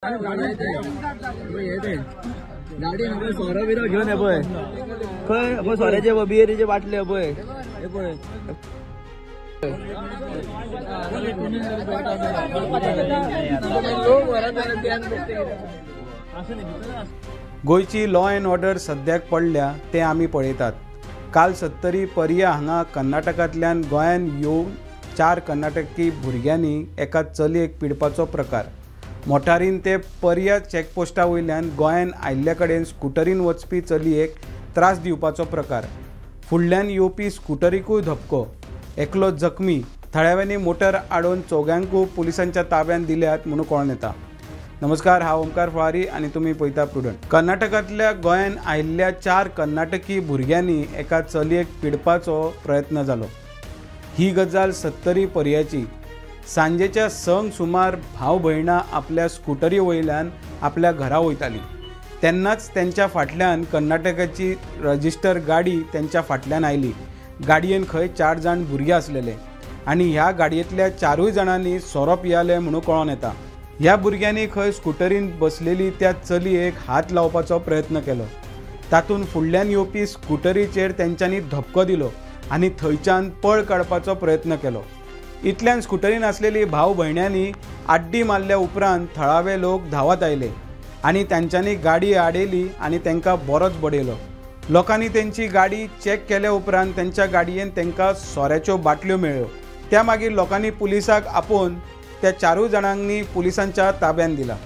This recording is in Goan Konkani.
गाडी सोरो बिरो घेवन पळय खंय सोऱ्याचे बियरीचे बाटले पळय हे पळय. गोंयची लॉ अँड ऑर्डर सद्याक पडल्या तें आमी पळयतात. काल सत्तरी पर्या हांगा कर्नाटकांतल्यान गोंयान येवन 4 कर्नाटकी भुरग्यांनी एका चलयेक पिडपाचो प्रकार. मोटारीन ते पर्या चॅकपोस्टा वयल्यान गोंयान आयिल्ले कडेन स्कुटरीन वचपी चलयेक त्रास दिवपाचो प्रकार. फुडल्यान येवपी स्कुटरीकूय धपको, एकलो जखमी. थळाव्यांनी मोटर आडोवन चौगांकूय पुलिसांच्या ताब्यात दिल्यात म्हणून कळोन येता. नमस्कार, हांव ओमकार फळारी आनी तुमी पळयता प्रुडंट. कर्नाटकांतल्या गोंयान आयिल्ल्या 4 कर्नाटकी भुरग्यांनी एका चलयेक पिडपाचो प्रयत्न जालो. ही गजाल सत्तरी पर्याची. सांजेच्या 6 सुमार भाव भयणां आपल्या स्कुटरी वयल्यान आपल्या घरा वयतालीं तेन्नाच तेंच्या फाटल्यान कर्नाटकाची रजिस्टर गाडी तेंच्या फाटल्यान आयली. गाडयेन खंय 4 जाण भुरगे आसलेले आनी ह्या गाडयेंतल्या 4 जाणांनी सोरो पियाले म्हणून कळोन येता. ह्या भुरग्यांनी खंय स्कुटरीन बसलेली त्या चलयेक हात लावपाचो प्रयत्न केलो. तातूंत फुडल्यान येवपी स्कुटरीचेर तेंच्यांनी धपको दिलो आनी थंयच्यान पळ काडपाचो प्रयत्न केलो. इतल्यान स्कुटरीन आसलेली भाव भयण्यांनी आड्डी मारल्या उपरांत थळावे लोक धांवत आयले आनी तेंच्यांनी गाडी आडयली आनी तांकां बरोच बडयलो. लोकांनी तेंची गाडी चॅक केल्या उपरांत तेंच्या गाडयेन तांकां सोऱ्याच्यो बाटल्यो मेळ्ळ्यो. त्या मागीर लोकांनी पुलिसाक आपोवन त्या 4 जाणांनी पुलिसांच्या ताब्यात दिला.